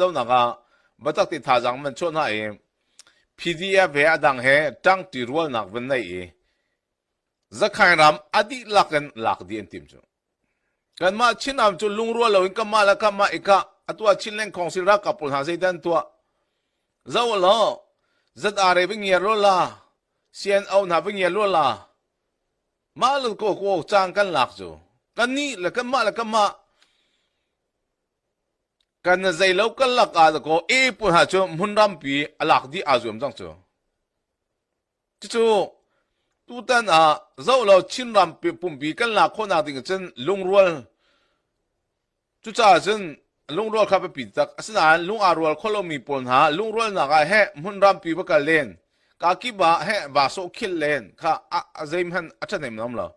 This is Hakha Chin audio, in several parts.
Dohnak ah biatak te thazaang van chuah hna i PDF he a dang he ṭangṭi rualnak van neih i Zakhain ram a dihlak in lak dih an tim cu. Kanmah Chinram cu lungrual loin kanmah le kanmah i kah a tuah Chinland Council ralkap pawl hna zeidah an tuah? Zoh law ZRA va ngiar law la CNO hna va ngiar law la mah le ko ko caan kan lak cu kannih le kanmah le kanmah Kan na zei lo kan lak ah kaw e pawl hna cu hmunrampi a lak dih aa zuam cang cu. Cucu tutan ah zoh lo Chinram pumpi kan lak khawhnak ding cun lungrual cucaah cun lungrual kha biapi tak asinain lung aa rual kho lomi pawl hna lungrualnak ah heh hmunrampi va kal len ka kip ah heh va sawh khil len kha a zeihmanh a ṭhahnem nom lo.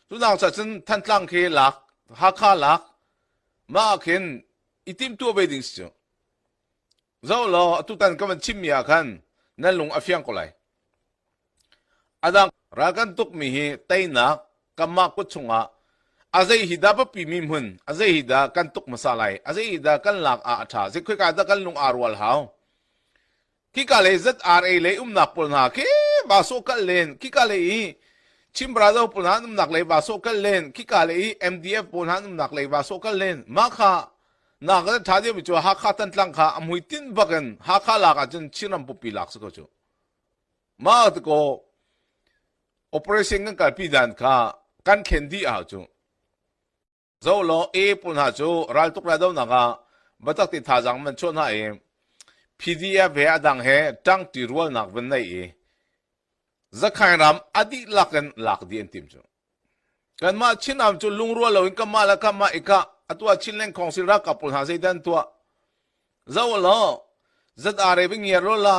Cu nak cha cun Thantlang khi lak Hakha lak Mah ah khin i timhtuah ve ding si cu. Zoh law atutan ka van chimmi ah khan nan lung a fiang ko lai. A dang ral kan tukmi hi teinak kanmah kut chungah a zei hi dah biapi mi hmun, a zei hi dah kan tuk hmasa lai, a zei hi dah kan lak ah a ṭha, zei khoika dah kan lung aa rual hau. Khika lei ZRA lei umnak pawl hna khi va sawh kalh len, khika lei i Chin Brother pawl hna an umnak lei va sawh kalh len, khika lei i MDF pawl hna an umnak lei va sawh kalh len. Mah kha nak in ṭha deuhmi cu Hakha Tantlang kha a hmuitinh bak in Hakha lak ahcun Chinram pumpi lak si ko cu. Mah tikaw operation kan kalpi dan kha kan thlen dih ahau cu. Zoh law A pawl hna cu raltuk raldohnak ah biatak te thazaang van chuah hna i PDF he a dang he ṭangṭi rualnak van neih i Zakhain ram a dihlak in lak dih an tim cu. Kanmah Chinram cu lungrual loin kanmah le kanmah i kah a tuah Chinland Council ralkap pawl hna zeidah an tuah? Zoh law ZRA va ngiar law la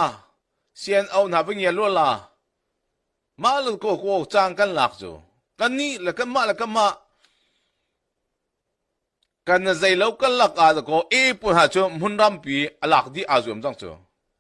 CNO hna va ngiar law la Mah le ko ko caan kan lak cu kannih le kanmah le kanmah kan na zei lo kan lak ah ko e pawl hna cu hmunrampi a lak dih aa zuam cang cu.